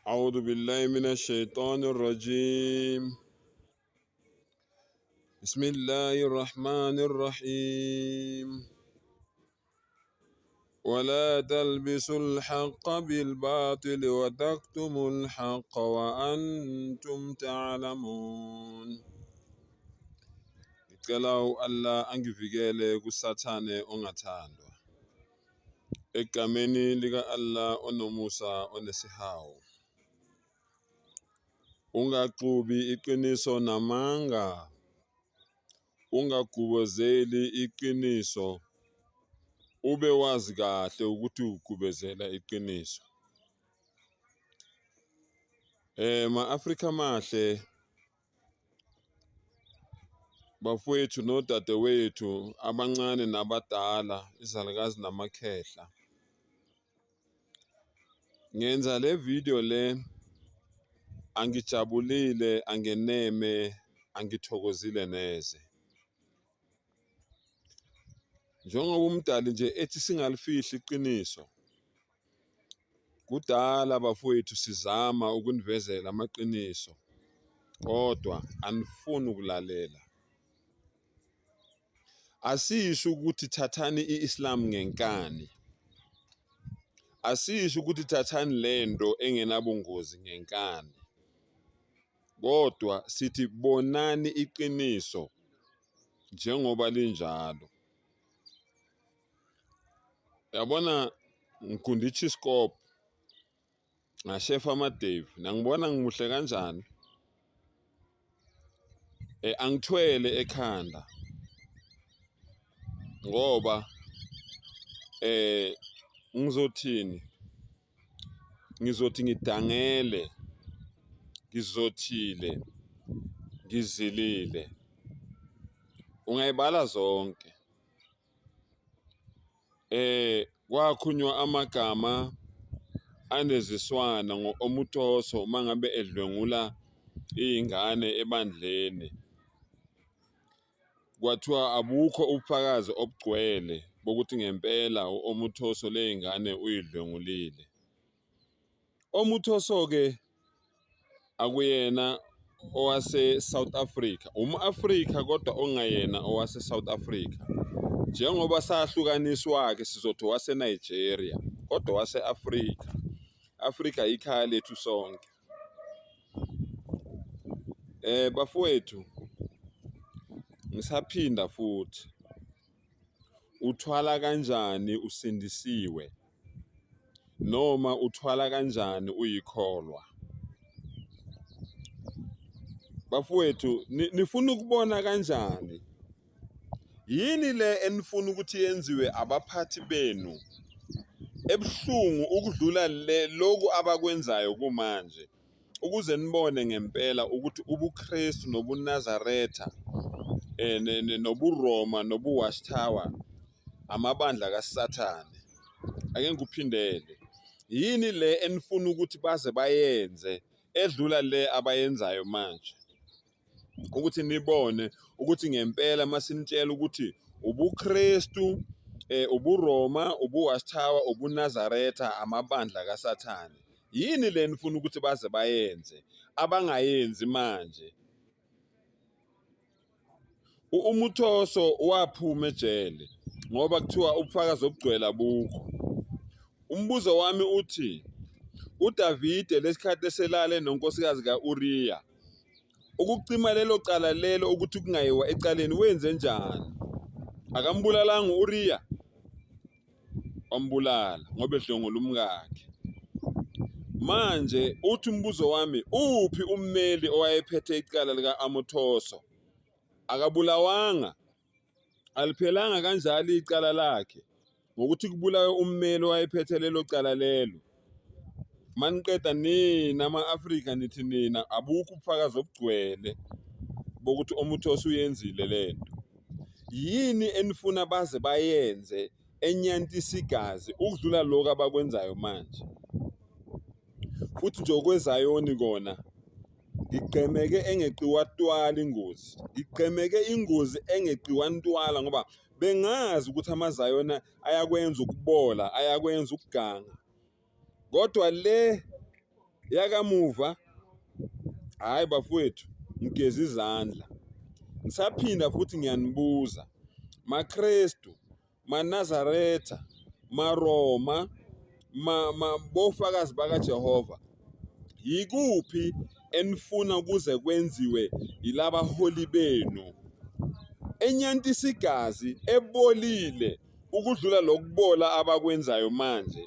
أعوذ بالله من الشيطان الرجيم بسم الله الرحمن الرحيم ولا تلبسوا الحق بالباطل وتكتموا الحق وأنتم تعلمون. Ngicela u-Allah angivikele kuSathane ongathandwa. Egameni lika-Allah onomusa onesihawu. Ungaxubi iqiniso namanga, ungagubezeli iqiniso, ube wazi kahle ukuthi ugubezela iqiniso. Ma-Afrika amahle, bafowethu nodadewethu abancane nabadala, izalukazi namakhehla. Ngenza le video le angijabulile, angeneme, angithokozile neze. Njengoba umdali nje ethi singalifihli iqiniso. Kudala bafowethu sizama ukunivezela amaqiniso kodwa anifuni ukulalela. Asisho ukuthi thathani i-Islam ngenkani. Asisho ukuthi thathani lento engenabungozi ngenkani. Kodwa sithi bonani iqiniso njengoba linjalo. Yabona ngigunda i-chiskop ngashefa amadevu nangibona ngimuhle kanjani. Angithwele ekhanda ngoba ngizothini, ngizothi ngidangele, ngizothile, ngizilile. Ungayibala zonke. Kwakhulunywa amagama aneziswana ngo-Omotoso uma ngabe edlwengula iy'ngane ebandleni. Kwathiwa abukho ubufakazi obugcwele bokuthi ngempela u-Omotoso ley'ngane uy'dlwengulile. Omotoso-ke akuyena owase-South Africa, umu-Afrika kodwa ongayena owase-South Africa. Njengoba sahlukaniswa-ke sizothi owase-Nigeria kodwa owase-Afrika. Afrika ikhaya lethu sonke. Bafowethu, ngisaphinda futhi, uthwala kanjani usindisiwe noma uthwala kanjani uyikholwa? Bafowethu, nifuna ukubona kanjani? Yini le enifuna ukuthi yenziwe abaphathi benu ebuhlungu ukudlula le loku abakwenzayo kumanje, ukuze nibone ngempela ukuthi ubuKristu nobuNazaretha nobuRoma nobuWatchtower amabandla kaSathane? Ake ngikuphindele, yini le enifuna ukuthi baze bayenze edlula le abayenzayo manje, ukuthi nibone ukuthi ngempela masinitshela ukuthi ubuKristu, ubuRoma, ubuWatchtower, ubuNazaretha amabandla kaSathane? Yini le nifuna ukuthi baze bayenze abangayenzi manje? UMuthoso waphuma ejele ngoba kuthiwa ubufakazi obugcwele abukho. Umbuzo wami uthi, uDavide lesikhathi eselale nonkosikazi ka-Uriya, ukucima lelo cala lelo ukuthi kungayiwa ecaleni wenze njani? Akambulalanga u-Uriya? Wambulala ngoba edlwengula umkakhe. Manje uthi umbuzo wami, uphi ummeli owayephethe icala lika-Amothoso? Akabulawanga, aliphelanga kanjalo icala lakhe ngokuthi kubulawe ummeli owayephethe lelo cala lelo. Maniqeda nina ama-Afrika nithi nina abukho ubufakazi obugcwele bokuthi Omothoso uyenzile lento. Yini enifuna baze bayenze enyantisa igazi ukudlula lokhu abakwenzayo manje? Futhi nje okwezayoni kona ngigqemeke engeqiwa twala ingozi, ngigqemeke ingozi engeqiwa ntwala ngoba bengazi ukuthi amazayona ayakwenza ukubola, ayakwenza ukuganga. Kodwa le Yakamuva, hhayi bafowethu, ngigeza izandla. Ngisaphinda futhi ngiyanibuza, maKrestu, maNazaretha, maRoma, bofakazi bakaJehova, yikuphi enifuna kuze kwenziwe yilabaholi benu? Enyantisa igazi ebolile ukudlula lokubola abakwenzayo manje.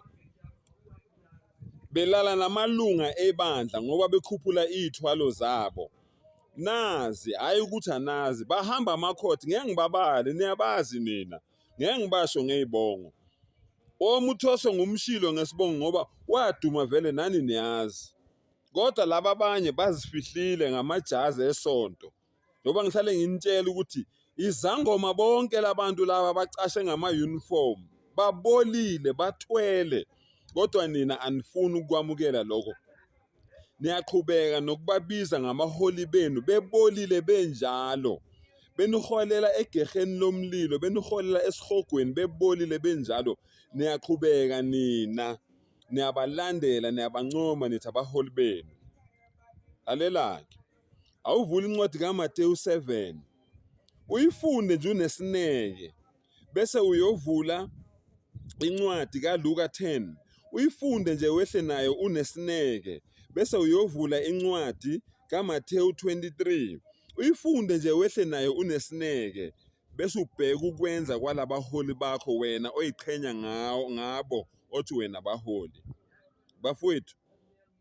Belala namalunga ebandla ngoba bekhuphula iy'thwalo zabo. Nazi, hhayi ukuthi anazi, bahamba amakhoti, ngeke ngibabale, niyabazi nina. Ngeke ngibasho ngey'bongo. Omuthoso ngumshilo ngesibongo ngoba waduma vele nani niyazi. Kodwa laba abanye bazifihlile ngamajazi esonto. Njengoba ngihlale nginitshela ukuthi izangoma bonke labantu laba bacashe ngama-uniform babolile bathwele kodwa nina anifuni ukwamukela lokho niyaqhubeka nokubabiza ngamaholi benu bebolile benjalo beniholela egeheni lomlilo beniholela esihogweni bebolile benjalo niyaqhubeka nina niyabalandela niyabancoma nithi abaholi benu lalela-ke Awuvule incwadi kaMateyu 7 uyifunde nje unesineke bese uyovula incwadi kaLuka 10 uyifunde nje wehle nayo unesineke bese uyovula incwadi kaMateyu 23 uyifunde nje wehle nayo unesineke bese ubheka ukwenza kwalabaholi bakho wena oyiqhenya ngawo ngabo othi wena baholi bafowethu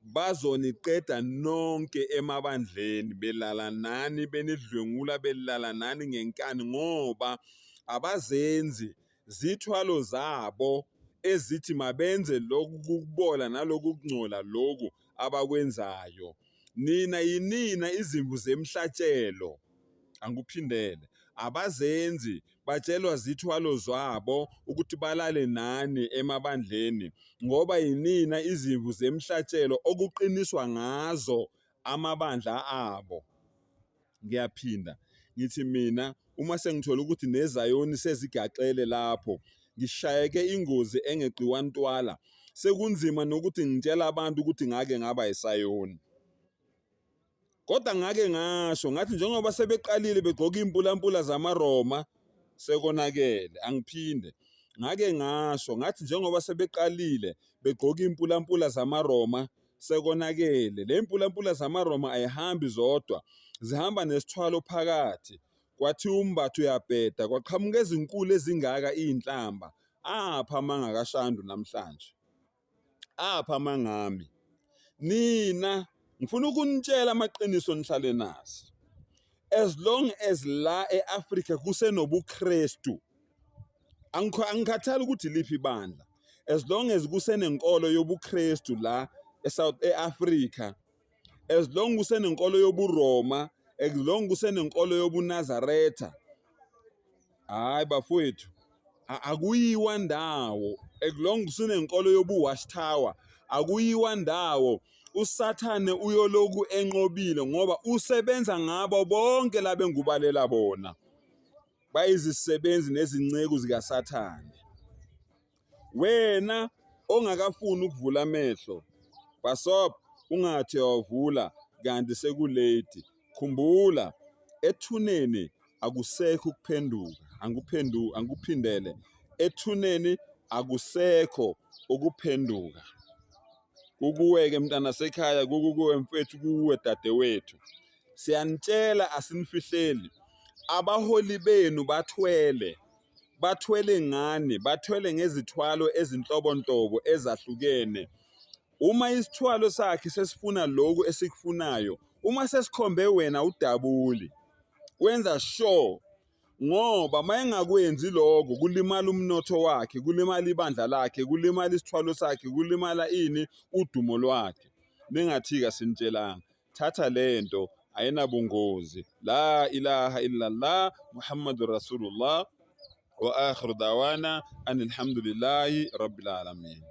Bazoniqeda nonke emabandleni belala nani benidlwengula belala nani ngenkani ngoba abazenzi zithwalo zabo ezithi mabenze lokhu kukubola naloku kungcola loku abakwenzayo. Nina yinina izimvu zemhlatshelo. Angikuphindele. Abazenzi batshelwa zithwalo zabo ukuthi balale nani emabandleni ngoba yinina izimvu zemhlatshelo okuqiniswa ngazo amabandla abo. Ngiyaphinda ngithi mina uma sengithola ukuthi neZayoni sezigaxele lapho ngishayeke ingozi engeqiwa ntwala sekunzima nokuthi ngitshela abantu ukuthi ngake ngaba isayoni. Kodwa ngake ngasho ngathi njengoba sebeqalile begqoka iy'mpulampula zamaRoma sekonakele, angiphinde. Ngake ngasho ngathi njengoba sebeqalile begqoka iy'mpulampula zamaRoma sekonakele. Le mpulampula zamaRoma ayihambi zodwa, zihamba nesithwalo phakathi. Kwathiwa uMbatha uyabheda, kwaqhamuka ezinkulu ezingaka iy'nhlamba. Apha amanga kaShandu namhlanje. Apha amangami. Nina ngifuna ukunitshela amaqiniso nihlale nazi. As long as la eAfrica kusenobuKristu angikhathali ukuthi liphi ibandla as long as kusenenkolo yobuKristu la eSouth eAfrica as long kusenenkolo yobuRoma as long kusenenkolo yobuNazaretha hayi bafowethu akuyiwa ndawo as long kusenenkolo yobu-watch tower akuyiwa ndawo usathane uyoloku enqobile ngoba usebenza ngabo bonke labengubalela bona bayizisebenzi nezinceku zikasathane Wena ongakafuni ukuvula amehlo, bhasobha ungathi uyawavula kanti sekulate. Khumbula, ethuneni akusekho ukuphenduka. Angikuphendu angikuphindele. Ethuneni akusekho ukuphenduka. Kukuwe-ke mntana sekhaya, kukuwe mfethu, kuwe dadewethu. Siyanitshela asinifihleli. Abaholi benu bathwele. Bathwele ngani? Bathwele ngezithwalo ezinhlobonhlobo ezahlukene. Uma isithwalo sakhe sesifuna lokhu esikufunayo, uma sesikhombe wena udabuli, wenza sure ngoba mayengakwenzi lokho kulimala umnotho wakhe, kulimala ibandla lakhe, kulimala isithwalo sakhe, kulimala ini udumo lwakhe. Ningathika sinitshelanga. Thatha lento ayinabungozi. La ilaha illallah Muhammadur Rasulullah wa akhiru dawana anilhamdulillahi rabbil alamin.